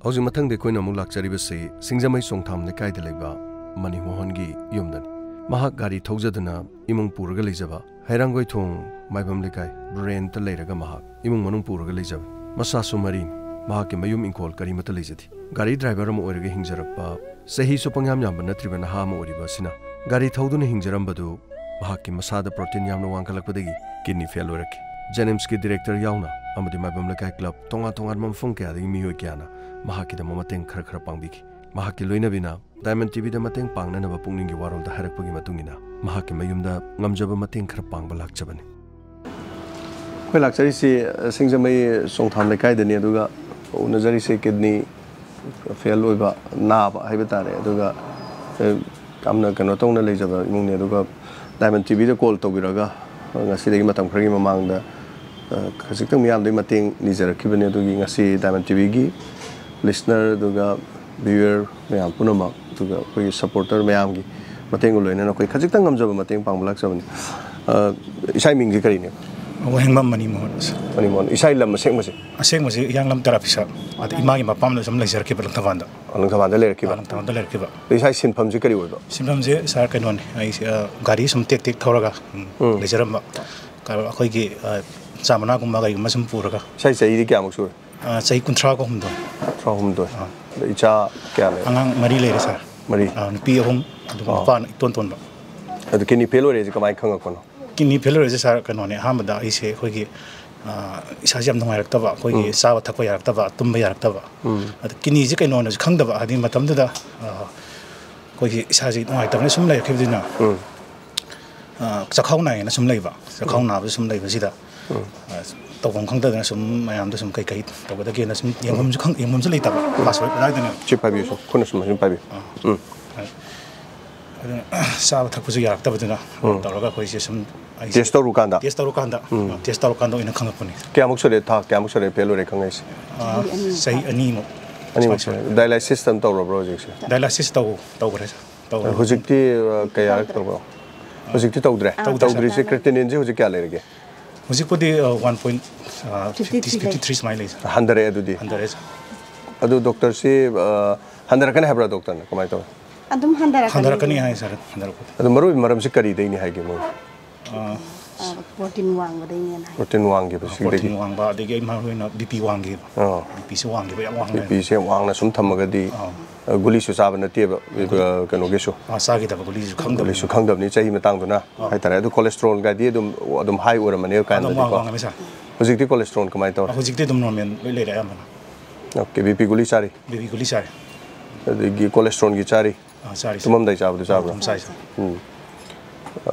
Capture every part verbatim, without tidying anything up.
ꯍꯧꯖꯤꯛ ꯃꯊꯪꯗ ꯑꯩꯈꯣꯏꯅ ꯑꯃꯨꯛ ꯂꯥꯛꯆꯔꯤꯕꯁꯤ ꯁꯤꯡꯖꯃꯩ ꯁꯣꯡꯊꯥꯝ ꯂꯩꯀꯥꯏꯗ ꯂꯩꯕ ꯃꯅꯤ ꯃꯣꯍꯟꯒꯤ ꯌꯨꯝꯗꯅꯤ꯫ ꯃꯍꯥꯛ ꯒꯥꯔꯤ ꯊꯧꯖꯗꯨꯅ ꯏꯃꯨꯡ ꯄꯨꯔꯒ ꯂꯩꯖꯕ ꯍꯩꯔꯥꯡꯒꯣꯏꯊꯣꯡ ꯃꯥꯏꯕꯝ ꯂꯩꯀꯥꯏ ꯕ꯭ꯔꯦꯟꯇ ꯂꯩꯔꯒ ꯃꯍꯥꯛ ꯏꯃꯨꯡ ꯃꯅꯨꯡ ꯄꯨꯔꯒ ꯂꯩꯖꯕꯅꯤ꯫ ꯃꯆꯥꯁꯨ ꯃꯔꯤꯅꯤ꯫ ꯃꯍꯥꯛꯀꯤ ꯃꯌꯨꯝ ꯏꯪꯈꯣꯜ ꯀꯔꯤꯃꯠꯇ ꯂꯩꯖꯗꯦ꯫ ꯒꯥꯔꯤ ꯗ꯭ꯔꯥꯏꯚꯔ ꯑꯃ ꯑꯣꯏꯔꯒ ꯍꯤꯡꯖꯔꯛꯄ, ꯆꯍꯤꯁꯨ ꯄꯪꯌꯥꯝ ꯌꯥꯝꯕ ꯅꯠꯇ꯭ꯔꯤꯕ ꯅꯍꯥ ꯑꯃ ꯑꯣꯏꯔꯤꯕ ꯑꯁꯤꯅ ꯒꯥꯔꯤ ꯊꯧꯗꯨꯅ ꯍꯤꯡꯖꯔꯝꯕꯗꯨ ꯃꯍꯥꯛꯀꯤ ꯃꯁꯥꯗ ꯄ꯭ꯔꯣꯇꯤꯟ ꯌꯥꯝꯅ ꯋꯥꯡꯈꯠꯂꯛꯄꯗꯒꯤ ꯀꯤꯗꯅꯤ ꯐꯦꯜ ꯑꯣꯏꯔꯛꯈꯤ꯫ ꯖꯦꯅꯤꯝꯁꯀꯤ ꯗꯤꯔꯦꯛꯇꯔ ꯌꯥꯎꯅ ꯑꯃꯗꯤ ꯃꯥꯏꯕꯝ ꯂꯩꯀꯥꯏ ꯀ꯭ꯂꯕ, ꯇꯣꯉꯥꯟ ꯇꯣꯉꯥꯟꯕ ꯃꯐꯝ ꯀꯌꯥꯗꯒꯤ ꯃꯤꯑꯣꯏ ꯀꯌꯥꯅ ꯃꯍꯥꯛꯀꯤꯗꯃꯛ ꯃꯇꯦꯡ ꯈꯔ ꯈꯔ ꯄꯥꯡꯕꯤꯈꯤ꯫ ꯃꯍꯥꯛꯀꯤ ꯂꯣꯏꯅꯕꯤꯅ ꯗꯥꯏꯃꯟ ꯇꯤꯚꯤꯗ ꯃꯇꯦꯡ ꯄꯥꯡꯅꯅꯕ ꯄꯨꯛꯅꯤꯡꯒꯤ ꯋꯥꯔꯣꯜꯗ ꯍꯥꯏꯔꯛꯄꯒꯤ ꯃꯇꯨꯡ ꯏꯟꯅ ꯃꯍꯥꯛꯀꯤ ꯃꯌꯨꯝꯗ ꯉꯝꯖꯕ ꯃꯇꯦꯡ ꯈꯔ ꯄꯥꯡꯕ ꯂꯥꯛꯆꯕꯅꯤ꯫ ꯑꯩꯈꯣꯏ ꯂꯥꯛꯆꯔꯤꯁꯤ, ꯑ, ꯁꯤꯡꯖꯃꯩ ꯆꯣꯡꯊꯥꯝ ꯂꯩꯀꯥꯏꯗꯅꯤ꯫ ꯑꯗꯨꯒ ꯎꯅꯖꯔꯤꯁꯦ ꯀꯤꯗꯅꯤ ꯐꯦꯜ ꯑꯣꯏꯕ, ꯅꯥꯕ ꯍꯥꯏꯕ ꯇꯥꯔꯦ꯫ ꯑꯗꯨꯒ, ꯑ, ꯌꯥꯝꯅ ꯀꯩꯅꯣ ꯇꯧꯅ ꯂꯩꯖꯕ ꯏꯃꯨꯡꯅꯤ꯫ ꯑꯗꯨꯒ ꯗꯥꯏꯃꯟ ꯇꯤꯚꯤꯗ ꯀꯣꯜ ꯇꯧꯕꯤꯔꯒ, ꯑ, ꯉꯁꯤꯗꯒꯤ ꯃꯇꯝ ꯈꯔꯒꯤ ꯃꯃꯥꯡꯗ, ꯑ, ꯈꯖꯤꯛꯇꯪ ꯃꯤꯌꯥꯝꯗꯒꯤ ꯃꯇꯦꯡ ꯅꯤꯖꯔꯛꯈꯤꯕꯅꯤ꯫ ꯑꯗꯨꯒꯤ ꯉꯁꯤ ꯗꯥꯏꯃꯟ ꯇꯤꯚꯤꯒꯤ ꯂꯤꯁꯅꯔ, ꯑꯗꯨꯒ ꯚ꯭ꯌꯨꯋꯔ ꯃꯌꯥꯝ ꯄꯨꯝꯅꯃꯛ, ꯑꯗꯨꯒ ꯑꯩꯈꯣꯏꯒꯤ ꯁꯞꯄꯣꯔꯇꯔ ꯃꯌꯥꯝꯒꯤ ꯃꯇꯦꯡꯒ ꯂꯣꯏꯅꯅ ꯑꯩꯈꯣꯏ ꯈꯖꯤꯛꯇꯪ ꯉꯝꯖꯕ ꯃꯇꯦꯡ ꯄꯥꯡꯕ ꯂꯥꯛꯆꯕꯅꯤ꯫ ꯑ, ꯏꯁꯥꯒꯤ ꯃꯤꯡꯁꯦ ꯀꯔꯤꯅꯦꯕ? ꯋꯥꯍꯦꯡꯕꯝ ꯃꯅꯤ ꯃꯣꯍꯟ꯫ ꯃꯅꯤ ꯃꯣꯍꯟ꯫ ꯏꯁꯥꯒꯤ ꯂꯝ ꯑꯁꯦꯡꯕꯁꯦ? ꯑꯁꯦꯡꯕꯁꯦ ꯍꯤꯌꯥꯡꯂꯝ ꯇꯔꯥ ꯐꯤꯁꯥ꯫ ꯑꯗ ꯏꯃꯥꯒꯤ ꯃꯄꯥꯝꯗ ꯁꯨꯝ ꯂꯩꯖꯔꯛꯈꯤꯕ ꯂꯪꯊꯕꯥꯜꯗ꯫ ꯑ, ꯂꯪꯊꯕꯥꯜꯗ ꯂꯩꯔꯛꯈꯤꯕ? ꯑ, ꯂꯪꯊꯕꯥꯜꯗ ꯂꯩꯔꯛꯈꯤꯕ꯫ ꯑꯗ ꯏꯁꯥꯒꯤ ꯁꯤꯟꯐꯝꯁꯦ ꯀꯔꯤ ꯑꯣꯏꯕ? ꯁꯤꯟꯐꯝꯁꯦ ꯁꯥꯔ ꯀꯩꯅꯣꯅꯤ, ꯑꯩꯁꯦ, ꯑ, ꯒꯥꯔꯤ ꯁꯨꯝ ꯇꯦꯛ ꯇꯦꯛ ꯊꯧꯔꯒ, ꯎꯝ, ꯎꯝ, ꯂꯩꯖꯔꯝꯕ꯫ ꯀ-, ꯑꯩꯈꯣꯏꯒꯤ, ꯑ, ꯆꯥ ꯃꯅꯥꯒꯨꯝꯕ ꯀꯩꯒꯨꯝꯕ ꯁꯨꯝ ꯄꯨꯔꯒ꯫ ꯏꯁꯥꯒꯤ ꯆꯍꯤꯗꯤ ꯀꯌꯥꯃꯨꯛ ꯁꯨꯔꯦ? ꯑ, ꯆꯍꯤ ꯀꯨꯟꯊ꯭ꯔꯥꯒ ꯍꯨꯝꯗꯣꯏ꯫ ꯀꯨꯟꯊ꯭ꯔꯥ ꯍꯨꯝꯗꯣꯏ꯫ ꯑꯥ꯫ ꯑꯗ ꯏꯆꯥ ꯀꯌꯥ ꯂꯩꯔꯦ? ꯑꯉꯥꯡ ꯃꯔꯤ ꯂꯩꯔꯦ, ꯁꯥꯔ꯫ ꯃꯔꯤ? ꯑꯥ, ꯅꯨꯄꯤ ꯑꯍꯨꯝ, ꯑꯗꯨꯒ, ꯑꯥ, ꯅꯨꯄꯥꯅ ꯏꯇꯣꯟ ꯇꯣꯟꯕ꯫ ꯑꯗꯨ ꯀꯤꯗꯅꯤ ꯐꯦꯜ ꯑꯣꯏꯔꯦꯁꯦ ꯀꯃꯥꯏꯅ ꯈꯪꯉꯛꯄꯅꯣ? ꯀꯤꯗꯅꯤ ꯐꯦꯜ ꯑꯣꯏꯔꯦꯁꯦ, ꯁꯥꯔ, ꯀꯩꯅꯣꯅꯦ, ꯑꯍꯥꯟꯕꯗ ꯑꯩꯁꯦ ꯑꯩꯈꯣꯏꯒꯤ, ꯑꯥ, ꯏꯁꯥꯁꯦ ꯌꯥꯝ ꯅꯨꯡꯉꯥꯏꯔꯛꯇꯕ, ꯑꯩꯈꯣꯏꯒꯤ, ꯎꯝ, ꯆꯥꯕ ꯊꯛꯄ ꯌꯥꯔꯛꯇꯕ, ꯇꯨꯝꯕ ꯌꯥꯔꯛꯇꯕ꯫ ꯎꯝ꯫ ꯑꯗ ꯀꯤꯗꯅꯤꯁꯦ ꯀꯩꯅꯣꯅꯁꯨ ꯈꯪꯗꯕ, ꯍꯥꯏꯗꯤ ꯃꯇꯝꯗꯨꯗ, ꯑꯥ, ꯑꯩꯈꯣꯏꯒꯤ ꯏꯁꯥꯁꯦ ꯅꯨꯡꯉꯥꯏꯇꯕꯅ ꯁꯨꯝ ꯂꯩꯔꯛꯈꯤꯕꯗꯨꯅ, ꯎꯝ꯫ ꯑ, ꯆꯥꯛꯈꯥꯎ ꯅꯥꯏꯌꯦꯅ ꯁꯨꯝ ꯂꯩꯕ, ꯆꯥꯛꯈꯥꯎ, ꯎꯝ, ꯅꯥꯕꯗ ꯁꯨꯝ ꯂꯩꯕꯁꯤꯗ, ꯎꯝ, ꯑ, ꯇꯧꯐꯝ ꯈꯪꯗꯗꯅ ꯁꯨꯝ ꯃꯌꯥꯝꯗ ꯁꯨꯝ ꯀꯩꯀꯩ ꯇꯧꯒꯗꯒꯦꯅ ꯁꯨꯝ ꯌꯦꯡꯐꯝꯁꯨ ꯈꯪ-, ꯌꯦꯡꯐꯝꯁꯨ ꯂꯩꯇꯕ, ꯎꯝ, ꯀ꯭ꯂꯥꯁ ꯑꯩꯠ ꯑꯗꯥꯏꯗꯅꯦꯕ꯫ ꯁꯤ ꯄꯥꯏꯕꯤꯌꯨ, ꯁꯨꯝ ꯈꯨꯠꯅ ꯁꯨꯝ, ꯁꯨꯝ ꯄꯥꯏꯕꯤꯌꯨ꯫ ꯑꯥ꯫ ꯎꯝ꯫ ꯑꯗꯨꯅ ꯆꯥꯕ ꯊꯛꯄꯁꯨ ꯌꯥꯔꯛꯇꯕꯗꯨꯅ, ꯎꯝ, ꯇꯧꯔꯒ ꯑꯩꯈꯣꯏꯁꯦ ꯁꯨꯝ ꯑꯩꯁꯦ ꯇꯦꯁ ꯇꯧꯔꯨꯀꯥꯟꯗ? ꯇꯦꯁ ꯇꯧꯔꯨꯀꯥꯟꯗ, ꯎꯝ, ꯑ, ꯇꯦꯁ ꯇꯧꯔꯀꯥꯟꯗ ꯑꯣꯏꯅ ꯈꯪꯉꯛꯄꯅꯤ꯫ ꯀꯌꯥꯃꯨꯛ ꯁꯨꯔꯦ, ꯊꯥ ꯀꯌꯥꯃꯨꯛ ꯁꯨꯔꯦ ꯐꯦꯜ ꯑꯣꯏꯔꯦ ꯈꯪꯉꯛꯏꯁꯦ? ꯑ, ꯆꯍꯤ ꯑꯅꯤꯃꯨꯛ꯫ ꯑꯅꯤꯃꯨꯛ ꯁꯨꯃꯥꯏꯅ ꯁꯨꯔꯦ꯫ ꯁꯨꯔꯦ꯫ ꯗꯥꯏꯂꯥꯏꯁꯤꯁ ꯑꯗꯨꯝ ꯇꯧꯔꯕ꯭ꯔꯣ ꯍꯧꯖꯤꯛꯁꯦ? ꯗꯥꯏꯂꯥꯏꯁꯤꯁ ꯇꯧ-, ꯇꯧꯈ꯭ꯔꯦ, ꯁꯥꯔ꯫ ꯇꯧꯈ꯭ꯔꯦ꯫ ꯍꯧꯖꯤꯛꯇꯤ, ꯑ, ꯀꯌꯥꯔꯛ ꯇꯧꯕ꯭ꯔꯣ? ꯍꯧꯖꯤꯛꯇꯤ ꯇꯧꯗ꯭ꯔꯦ? ꯇꯧꯗ꯭ꯔꯦ, ꯁꯥꯔ꯫ ꯇꯧꯗ꯭ꯔꯤꯁꯦ ꯀ꯭ꯔꯦꯇꯤꯅꯤꯟꯁꯦ ꯍꯧꯖꯤꯛ ꯀꯌꯥ ꯂꯩꯔꯒꯦ? ꯍꯧꯖꯤꯛꯄꯨꯗꯤ, ꯑ, ꯋꯥꯟ ꯄꯣꯏꯟ, ꯑ, ꯐꯤꯐꯇꯤ ꯊ꯭ꯔꯤ ꯂꯩ꯫ ꯐꯤꯐꯇꯤ ꯊ꯭ꯔꯤ ꯁꯨꯃꯥꯏꯅ ꯂꯩ, ꯁꯥꯔ꯫ ꯍꯟꯊꯔꯛꯑꯦ ꯑꯗꯨꯗꯤ? ꯍꯟꯊꯔꯛꯑꯦ, ꯁꯥꯔ꯫ ꯑꯗꯨ ꯗꯣꯛꯇꯔꯁꯤ, ꯑ, ꯍꯟꯊꯔꯛꯀꯅꯤ ꯍꯥꯏꯕ꯭ꯔꯥ ꯗꯣꯛꯇꯔꯅ? ꯀꯃꯥꯏꯅ ꯇꯧꯋꯤ? ꯑꯗꯨꯝ ꯍꯟꯊꯔꯛꯀꯅꯤ꯫ ꯍꯟꯊꯔꯛꯀꯅꯤ ꯍꯥꯏ ꯁꯥꯔ, ꯍꯟꯊꯔꯛꯄꯗꯤ꯫ ꯑꯗꯨ ꯃꯔꯨ ꯑꯣꯏꯕ ꯃꯔꯝꯁꯤ ꯀꯔꯤꯗꯩꯅꯤ ꯍꯥꯏꯒꯦ ꯃꯣꯏ? ꯑ, ꯑ, ꯄ꯭ꯔꯣꯇꯤꯟ ꯋꯥꯡꯕꯗꯩꯅꯦꯅ ꯍꯥꯏ꯫ ꯄ꯭ꯔꯣꯇꯤꯟ ꯋꯥꯡꯈꯤꯕꯁꯤꯗꯒꯤ꯫ ꯄ꯭ꯔꯣꯇꯤꯟ ꯋꯥꯡꯕ, ꯑꯗꯒꯤ ꯑꯩ ꯃꯔꯨ ꯑꯣꯏꯅ ꯕꯤ ꯄꯤ ꯋꯥꯡꯈꯤꯕ꯫ ꯑꯥ꯫ ꯕꯤ ꯄꯤꯁꯦ ꯋꯥꯡꯈꯤꯕ ꯌꯥꯝ ꯋꯥꯡꯅ ꯂꯩ꯫ ꯕꯤ ꯄꯤꯁꯦ ꯌꯥꯝ ꯋꯥꯡꯅ ꯁꯨꯝ ꯊꯝꯃꯒꯗꯤ, ꯑꯥ꯫ ꯑ, ꯒꯨꯂꯤꯁꯨ ꯆꯥꯕ ꯅꯠꯇꯦꯕ, ꯑ, ꯀꯩꯅꯣꯒꯤꯁꯨ꯫ ꯑꯥ, ꯆꯥꯈꯤꯗꯕ ꯒꯨꯂꯤꯁꯨ ꯈꯪꯗꯕꯅꯤꯅ꯫ ꯒꯨꯂꯤꯁꯨ ꯈꯪꯗꯕꯅꯤ ꯆꯍꯤ ꯃꯇꯥꯡꯗꯨꯅ ꯑꯥ꯫ ꯍꯥꯏꯇꯥꯔꯦ꯫ ꯑꯗꯨ cholesterol ꯒꯥꯏꯗꯤ ꯑꯗꯨꯝ, ꯑꯗꯨꯝ high ꯑꯣꯏꯔꯝꯃꯅꯤ ꯑꯗꯨꯝ ꯀꯥꯏꯅꯗꯤꯀꯣ꯫ ꯋꯥꯡ-, ꯋꯥꯡꯉꯝꯃꯦ ꯁꯥꯔ꯫ ꯍꯧꯖꯤꯛꯇꯤ cholesterol ꯀꯃꯥꯏꯅ ꯇꯧꯔꯦ? ꯑ, ꯍꯧꯖꯤꯛꯇꯤ ꯑꯗꯨꯝ normal ꯂꯣꯏ ꯂꯩꯔꯦ ꯑꯌꯥꯝꯕꯅ꯫ ꯑꯣꯀꯦ, ꯕꯤ ꯄꯤ ꯒꯨꯂꯤ ꯆꯥꯔꯤ? ꯕꯤ ꯄꯤ ꯒꯨꯂꯤ ꯆꯥꯔꯤ꯫ ꯑꯗꯒꯤ cholesterol ꯒꯤ ꯆꯥꯔꯤ? ꯑꯥ, ꯆꯥꯔꯤ, ꯁꯥꯔ꯫ ꯇꯨꯝꯃꯝꯗꯥꯏ ꯆꯥꯕꯗꯨ ꯆꯥꯕ꯭ꯔꯣ? ꯑꯗꯨꯝ ꯆꯥꯏ, ꯁꯥꯔ꯫ ꯎꯝ꯫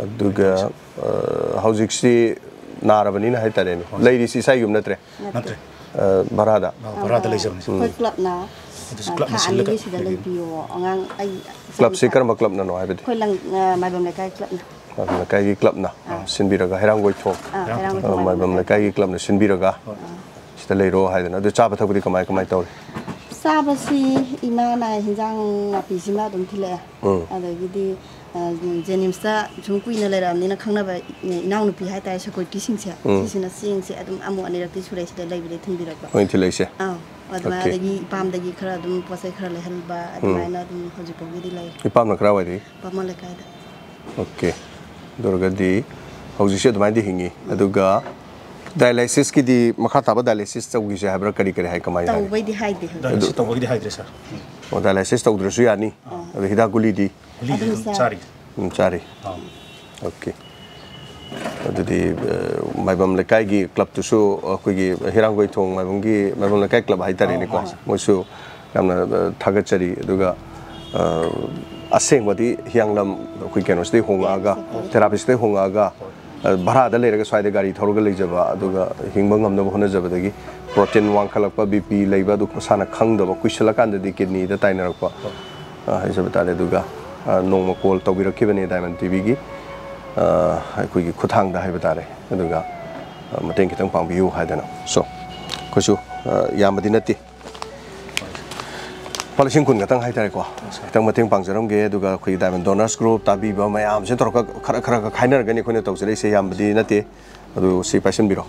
ꯑꯗꯨꯒ, ꯑ, ꯍꯧꯖꯤꯛꯁꯤ ꯅꯥꯔꯕꯅꯤꯅ ꯍꯥꯏꯇꯥꯔꯦꯅꯦ꯫ ꯍꯣꯏ꯫ ꯂꯩꯔꯤꯁꯤ ꯏꯁꯥ ꯌꯨꯝ ꯅꯠꯇ꯭ꯔꯦ? ꯅꯠꯇ꯭ꯔꯦ꯫ ꯑ, ꯚꯔꯥꯗ? ꯑꯥ, ꯚꯔꯥꯗ ꯑꯥ, ꯂꯩꯖꯕꯅꯤ꯫ ꯑꯩꯈꯣꯏ ꯎꯝ꯫ ꯀ꯭ꯂꯕꯅ, ꯑꯗꯨꯁꯨ ꯑ, ꯀ꯭ꯂꯕꯅ ꯊꯥ ꯁꯤꯜꯂꯒ ꯑꯅꯤꯒꯤ ꯁꯤꯗ ꯂꯩꯕꯤꯌꯨ꯫ ꯂꯩꯕꯤꯌꯣ꯫ ꯑꯉꯥꯡ ꯑꯩ ꯀ꯭ꯂꯕꯁꯤ ꯏꯆꯥꯅꯨꯄꯥ ꯀꯔꯝꯕ ꯀ꯭ꯂꯕꯅꯅꯣ ꯍꯥꯏꯕꯗꯤ? ꯑꯩꯈꯣꯏ ꯂꯪ-, ꯑ, ꯃꯥꯏꯕꯝ ꯂꯩꯀꯥꯏ ꯀ꯭ꯂꯕꯅ꯫ ꯃꯥꯏꯕꯝ ꯂꯩꯀꯥꯏꯒꯤ ꯀ꯭ꯂꯕꯅ ꯑꯥ꯫ ꯁꯤꯟꯕꯤꯔꯒ, ꯍꯩꯔꯥꯡꯒꯣꯏꯊꯣꯡ, ꯑꯥ, ꯍꯩꯔꯥꯡꯒꯣꯏꯊꯣꯡ ꯑ, ꯃꯥꯏꯕꯝ ꯃꯥꯏꯕꯝ ꯂꯩꯀꯥꯏꯒꯤ ꯂꯩꯀꯥꯏꯒꯤ ꯀ꯭ꯂꯕꯅ ꯁꯤꯟꯕꯤꯔꯒ ꯍꯣꯏ꯫ ꯁꯤꯗ ꯂꯩꯔꯣ ꯍꯥꯏꯗꯅ꯫ ꯑꯗꯨ ꯆꯥꯕ ꯊꯛꯄꯗꯤ ꯀꯃꯥꯏ, ꯀꯃꯥꯏ ꯇꯧꯔꯤ? ꯆꯥꯕꯁꯤ ꯏꯃꯥꯅ ꯍꯤꯟꯖꯥꯡ ꯅꯥꯄꯤꯁꯤꯃ ꯑꯗꯨꯝ ꯊꯤꯜꯂꯛꯑꯦ꯫ ꯎꯝ꯫ ꯑꯗꯒꯤꯗꯤ, ꯑ, ꯖꯦꯅꯤꯝꯁꯇ ꯁꯨꯝ ꯀꯨꯏꯅ ꯂꯩꯔꯛꯑꯕꯅꯤꯅ ꯈꯪꯅꯕ ꯏꯅꯥꯎꯅꯨꯄꯤ ꯍꯥꯏꯇꯥꯔꯦ, ꯁꯦꯀ꯭ꯌꯨꯔꯤꯇꯤꯁꯤꯡꯁꯦ꯫ ꯎꯝ꯫ ꯁꯤꯁꯤꯅ ꯆꯦꯡꯁꯦ ꯑꯗꯨꯝ ꯑꯃꯨꯛ ꯑꯅꯤꯔꯛꯇꯤ ꯁꯨꯔꯦ ꯁꯤꯗ ꯂꯩꯕꯗꯩ ꯊꯤꯟꯕꯤꯔꯛꯄ꯫ ꯃꯣꯏꯅ ꯊꯤꯜꯂꯛꯏꯁꯦ? ꯑꯥ꯫ ꯑꯗꯨꯃꯥꯏꯅ ꯑꯣꯀꯦ꯫ ꯑꯗꯒꯤ ꯏꯄꯥꯝꯗꯒꯤ ꯈꯔ ꯑꯗꯨꯝ ꯄꯣꯠ ꯆꯩ ꯈꯔ ꯂꯩꯍꯟꯕ ꯎꯝ꯫ ꯑꯗꯨꯃꯥꯏꯅ ꯑꯗꯨꯝ ꯍꯧꯖꯤꯛ ꯐꯥꯎꯒꯤꯗꯤ ꯂꯩ꯫ ꯏꯄꯥꯝꯅ ꯀꯔꯥꯏꯋꯥꯏꯗꯒꯤ? ꯕꯥꯃꯣꯟ ꯂꯩꯀꯥꯏꯗ꯫ ꯑꯣꯀꯦ꯫ ꯑꯗꯨ ꯑꯣꯏꯔꯒꯗꯤ ꯍꯧꯖꯤꯛꯁꯦ ꯑꯗꯨꯃꯥꯏꯅꯗꯤ ꯍꯤꯡꯉꯤ꯫ ꯑꯗꯨꯒ dialysisꯀꯤꯗꯤ ꯃꯈꯥ ꯇꯥꯕ dialysis ꯇꯧꯈꯤꯁꯦ ꯍꯥꯏꯕ꯭ꯔꯥ? ꯀꯔꯤ ꯀꯔꯤ ꯍꯥꯏ, ꯀꯃꯥꯏꯅ ꯍꯥꯏ? ꯇꯧꯕꯩꯗꯤ ꯍꯥꯏꯗꯦ ꯍꯧꯖꯤꯛ꯫ Dialysis ꯇꯧꯕꯒꯤꯗꯤ ꯍꯥꯏꯗ꯭ꯔꯦ, ꯁꯥꯔ꯫ ꯑꯣ, dialysis ꯇꯧꯗ꯭ꯔꯁꯨ ꯌꯥꯅꯤ? ꯑꯥ꯫ ꯑꯗꯣ ꯍꯤꯗꯥꯛ ꯒꯨꯂꯤꯗꯤ? ꯒꯨꯂꯤ ꯑꯗꯨꯝ ꯑꯗꯨꯝ ꯆꯥ-, ꯆꯥꯔꯤ꯫ ꯑꯗꯨꯝ ꯆꯥꯔꯤ? ꯑꯥ꯫ ꯑꯣꯀꯦ꯫ ꯑꯗꯨꯗꯤ, ꯑ, ꯃꯥꯏꯕꯝ ꯂꯩꯀꯥꯏꯒꯤ ꯀ꯭ꯂꯕꯇꯨꯁꯨ ꯑꯩꯈꯣꯏꯒꯤ ꯍꯤꯔꯥꯡꯒꯣꯏꯊꯣꯡ ꯃꯥꯏꯕꯝꯒꯤ, ꯃꯥꯏꯕꯝ ꯂꯩꯀꯥꯏ ꯀ꯭ꯂꯕ ꯍꯥꯏꯇꯥꯔꯦꯅꯦꯀꯣ꯫ ꯑꯥ, ꯃꯥꯅꯤ, ꯁꯥꯔ꯫ ꯃꯣꯏꯁꯨ ꯌꯥꯝꯅ, ꯑ, ꯊꯥꯒꯠꯆꯔꯤ꯫ ꯑꯗꯨꯒ, ꯑ, ꯑꯁꯦꯡꯕꯗꯤ ꯍꯤꯌꯥꯡꯂꯝ ꯑꯩꯈꯣꯏ ꯀꯩꯅꯣꯁꯤꯗꯩ ꯍꯣꯡꯉꯛꯑꯒ, ꯊꯦꯔꯥꯄꯤꯁꯇꯩ ꯍꯣꯡꯉꯛꯑꯒ, ꯑ, ꯚꯔꯥꯗ ꯂꯩꯔꯒ ꯁ꯭ꯋꯥꯏꯗ ꯒꯥꯔꯤ ꯊꯧꯔꯒ ꯂꯩꯖꯕ, ꯑꯗꯨꯒ ꯍꯤꯡꯕ ꯉꯝꯅꯕ ꯍꯣꯠꯅꯖꯕꯗꯒꯤ ꯄ꯭ꯔꯣꯇꯤꯟ ꯋꯥꯡꯈꯠꯂꯛꯄ, ꯕꯤ ꯄꯤ ꯂꯩꯕ, ꯑꯗꯨ ꯃꯁꯥꯅ ꯈꯪꯗꯕ, ꯀꯨꯏꯁꯜꯂꯀꯥꯟꯗꯗꯤ ꯀꯤꯗꯅꯤꯗ ꯇꯥꯏꯅꯔꯛꯄ, ꯑ, ꯍꯥꯏꯖꯕ ꯇꯥꯔꯦ꯫ ꯑꯗꯨꯒ, ꯑ, ꯅꯣꯡꯃ ꯀꯣꯜ ꯇꯧꯕꯤꯔꯛꯈꯤꯕꯅꯦ ꯗꯥꯏꯃꯟ ꯇꯤꯚꯤꯒꯤ, ꯑ, ꯑꯩꯈꯣꯏꯒꯤ ꯈꯨꯠꯊꯥꯡꯗ ꯍꯥꯏꯕ ꯇꯥꯔꯦ꯫ ꯑꯗꯨꯒ, ꯑ, ꯃꯇꯦꯡ ꯈꯤꯇꯪ ꯄꯥꯡꯕꯤꯌꯨ ꯍꯥꯏꯗꯅ꯫ So, ꯑꯩꯈꯣꯏꯁꯨ, ꯑ, ꯌꯥꯝꯕꯗꯤ ꯅꯠꯇꯦ꯫ ꯂꯨꯄꯥ ꯂꯤꯁꯤꯡ ꯀꯨꯟ ꯈꯛꯇꯪ ꯍꯥꯏꯇꯥꯔꯦꯀꯣ꯫ ꯈꯤꯇꯪ ꯃꯇꯦꯡ ꯄꯥꯡꯖꯔꯝꯒꯦ꯫ ꯑꯗꯨꯒ ꯑꯩꯈꯣꯏꯒꯤ Diamond Donors Group ꯇꯥꯕꯤꯕ ꯃꯌꯥꯝꯁꯦ ꯇꯧꯔꯒ ꯈꯔ ꯈꯔ ꯈꯔ ꯈꯥꯏꯅꯔꯒꯅꯤ ꯑꯩꯈꯣꯏꯅ ꯇꯧꯖꯔꯛꯏꯁꯦ, ꯌꯥꯝꯕꯗꯤ ꯅꯠꯇꯦ꯫ ꯑꯗꯨ ꯁꯤ ꯄꯥꯏꯁꯟꯕꯤꯔꯣ꯫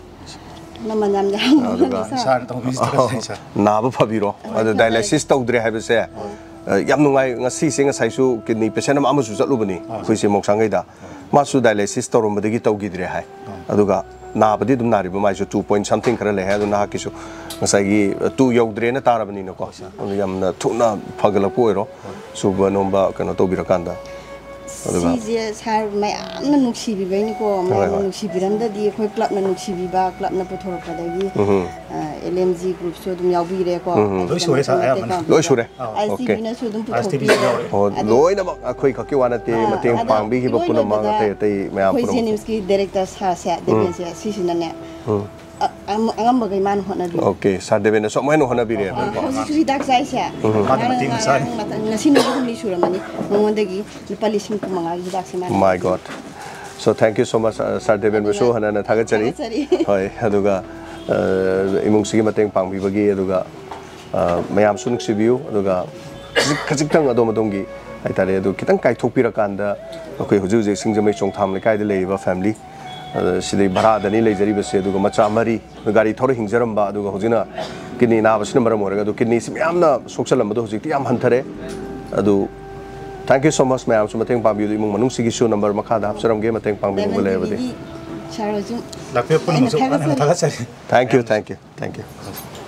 ꯃꯃꯜ ꯌꯥꯝ ꯌꯥꯝꯕ ꯑꯗꯨꯒ ꯃꯥꯜꯂꯦ, sir꯫ ꯏꯁꯥꯅ ꯇꯧꯕꯤꯁꯤꯗ ꯁꯥꯔ ꯅꯥꯕ ꯐꯕꯤꯔꯣ꯫ ꯑꯗꯣ dialysis ꯇꯧꯗ꯭ꯔꯦ ꯍꯥꯏꯕꯁꯦ, ꯑ, ꯌꯥꯝ ꯅꯨꯡꯉꯥꯏ꯫ ꯉꯁꯤꯁꯦ ꯉꯁꯥꯏꯁꯨ kidney patient ꯑꯃ ꯑꯃꯁꯨ ꯆꯠꯂꯨꯕꯅꯤ ꯑꯩꯈꯣꯏꯁꯦ ꯃꯣꯡꯁꯥꯡꯒꯩꯗ꯫ ꯃꯥꯁꯨ dialysis ꯇꯧꯔꯝꯕꯗꯒꯤ ꯇꯧꯈꯤꯗ꯭ꯔꯦ ꯍꯥꯏ꯫ ꯑꯗꯨꯒ ꯅꯥꯕꯗꯤ ꯑꯗꯨꯝ ꯅꯥꯔꯤꯕ, ꯃꯥꯏꯁꯨ two point something ꯈꯔ ꯂꯩ ꯍꯥꯏ꯫ ꯑꯗꯣ ꯅꯍꯥꯛꯀꯤꯁꯨ ꯉꯁꯥꯏꯒꯤ two ꯌꯧꯗ꯭ꯔꯦꯅ ꯇꯥꯔꯕꯅꯤꯅꯀꯣ, ꯑꯗꯨ ꯌꯥꯝꯅ ꯊꯨꯅ ꯐꯒꯠꯂꯛꯄ ꯑꯣꯏꯔꯣ, ꯁꯨꯕ ꯅꯣꯝꯕ ꯀꯩꯅꯣ ꯇꯧꯕꯤꯔꯀꯥꯟꯗ꯫ ꯑꯗꯨꯒ ꯁꯤꯁꯦ ꯁꯥꯔ ꯃꯌꯥꯝꯅ ꯅꯨꯡꯁꯤꯕꯤꯕꯩꯅꯤꯀꯣ꯫ ꯃꯌꯥꯝꯅ ꯍꯣꯏ꯫ ꯅꯨꯡꯁꯤꯕꯤꯔꯝꯗꯗꯤ ꯑꯩꯈꯣꯏ ꯀ꯭ꯂꯕꯅ ꯅꯨꯡꯁꯤꯕꯤꯕ, ꯀ꯭ꯂꯕꯅ ꯄꯨꯊꯣꯔꯛꯄꯗꯒꯤ ꯑꯦꯜ ꯑꯦꯝ ꯖꯤ ꯒ꯭ꯔꯨꯞꯁꯨ ꯑꯗꯨꯝ ꯌꯥꯎꯕꯤꯔꯦꯀꯣ꯫ ꯂꯣꯏ ꯁꯨꯔꯦ, ꯁꯥꯔ, ꯑꯌꯥꯝꯕꯅ꯫ ꯂꯣꯏ ꯁꯨꯔꯦ꯫ I C Okay. ꯕꯤꯅꯁꯨ ꯑꯗꯨꯝ ꯑꯥꯏ ꯁꯤ ꯕꯤ ꯄꯨꯊꯣꯛꯄꯤꯔꯦ꯫ ꯌꯥꯎꯔꯦ꯫ ꯑꯣ, ꯑꯗꯨ- ꯂꯣꯏꯅꯃꯛ ꯑꯩꯈꯣꯏ ꯈꯛꯀꯤ ꯋꯥ ꯅꯠꯇꯦ, ꯑꯥ, ꯃꯇꯦꯡ ꯑꯗꯣ ꯄꯥꯡꯕꯤꯈꯤꯕ ꯏꯔꯣꯏ ꯄꯨꯝꯅꯃꯛ, ꯂꯣꯏꯕꯗ ꯑꯇꯩ ꯑꯇꯩ ꯃꯌꯥꯝ ꯑꯩꯈꯣꯏ ꯄꯨꯝꯅꯃꯛ꯫ ꯖꯦꯅꯤꯝꯁꯀꯤ ꯗꯥꯏꯔꯦꯛꯇꯔ ꯁꯥꯔꯁꯦ, ꯗꯦꯕꯦꯟꯁꯦ, ꯁꯤꯁꯤꯅꯅꯦ, ꯑ-, ꯑꯉꯝꯕꯈꯩ ꯃꯥꯅ ꯍꯣꯠꯅꯕꯤ꯫ Okay, ꯁꯥꯔ ꯗꯦꯕꯦꯟꯅꯁꯨ ꯑꯃꯨꯛ ꯍꯦꯟꯅ ꯍꯣꯠꯅꯕꯤꯔꯦ꯫ ꯑ, ꯍꯧꯖꯤꯛꯁꯨ ꯍꯤꯗꯥꯛ ꯆꯥꯏꯁꯦ꯫ ꯃꯥꯅ ꯃꯇꯦꯡ ꯃꯆꯥꯅꯤ꯫ ꯉꯔꯥꯡ ꯃꯊꯪ, ꯉꯁꯤ ꯅꯨꯃꯤꯠ ꯍꯨꯝꯅꯤ ꯁꯨꯔꯝꯃꯅꯤ, ꯃꯉꯣꯟꯗꯒꯤ ꯂꯨꯄꯥ ꯂꯤꯁꯤꯡ ꯀꯨꯟ ꯃꯉꯥꯒꯤ ꯍꯤꯗꯥꯛꯁꯦ ꯃꯥꯅ My God. So thank you so much, uh, ꯁꯥꯔ ꯗꯦꯕꯦꯟꯕꯨꯁꯨ ꯍꯟꯅ ꯍꯟꯅ ꯊꯥꯒꯠꯆꯔꯤ꯫ ꯊꯥꯒꯠꯆꯔꯤ꯫ ꯍꯣꯏ, ꯑꯗꯨꯒ, ꯑ, ꯏꯃꯨꯡꯁꯤꯒꯤ ꯃꯇꯦꯡ ꯄꯥꯡꯕꯤꯕꯒꯤ, ꯑꯗꯨꯒ, ꯑ, ꯃꯌꯥꯝꯁꯨ ꯅꯨꯡꯁꯤꯕꯤꯌꯨ, ꯑꯗꯨꯒ ꯈꯖꯤꯛ-, ꯈꯖꯤꯛꯇꯪ ꯑꯗꯣꯝ ꯑꯗꯣꯝꯒꯤ ꯍꯥꯏꯇꯥꯔꯦ, ꯑꯗꯨ ꯈꯤꯇꯪ ꯀꯥꯏꯊꯣꯛꯄꯤꯔꯀꯥꯟꯗ ꯑꯩꯈꯣꯏ ꯍꯧꯖꯤꯛ ꯍꯧꯖꯤꯛ ꯁꯤꯡꯖꯃꯩ ꯆꯣꯡꯊꯥꯝ ꯂꯩꯀꯥꯏꯗ ꯂꯩꯔꯤꯕ family, ꯑ, ꯁꯤꯗꯩ ꯚꯔꯥꯗꯅꯤ ꯂꯩꯖꯔꯤꯕꯁꯦ, ꯑꯗꯨꯒ ꯃꯆꯥ ꯃꯔꯤ, ꯒꯥꯔꯤ ꯊꯧꯔ ꯍꯤꯡꯖꯔꯝꯕ, ꯑꯗꯨꯒ ꯍꯧꯖꯤꯛꯅ kidney ꯅꯥꯕꯁꯤꯅ ꯃꯔꯝ ꯑꯣꯏꯔꯒ ꯑꯗꯨ kidneyꯁꯤ ꯃꯌꯥꯝꯅ ꯁꯣꯛꯆꯜꯂꯝꯕꯗꯣ ꯍꯧꯖꯤꯛꯇꯤ ꯌꯥꯝ ꯍꯟꯊꯔꯦ꯫ ꯑꯗꯨ thank you so much, ꯃꯌꯥꯝꯁꯨ ꯃꯇꯦꯡ ꯄꯥꯡꯕꯤꯌꯨ꯫ ꯏꯃꯨꯡ ꯃꯅꯨꯡꯁꯤꯒꯤꯁꯨ number ꯃꯈꯥꯗ ꯍꯥꯞꯆꯔꯝꯒꯦ, ꯃꯇꯦꯡ ꯄꯥꯡꯕꯤꯅꯤꯡꯕ ꯂꯩꯔꯕꯗꯤ꯫ ꯁꯥꯔ ꯍꯣꯏꯁꯨ ꯂꯥꯛꯄꯤꯕ ꯄꯨꯝꯅꯃꯛꯁꯨ ꯑꯩꯅ ꯍꯟꯅ ꯍꯟꯅ ꯊꯥꯒꯠꯆꯔꯤ꯫ Thank you, thank you, thank you.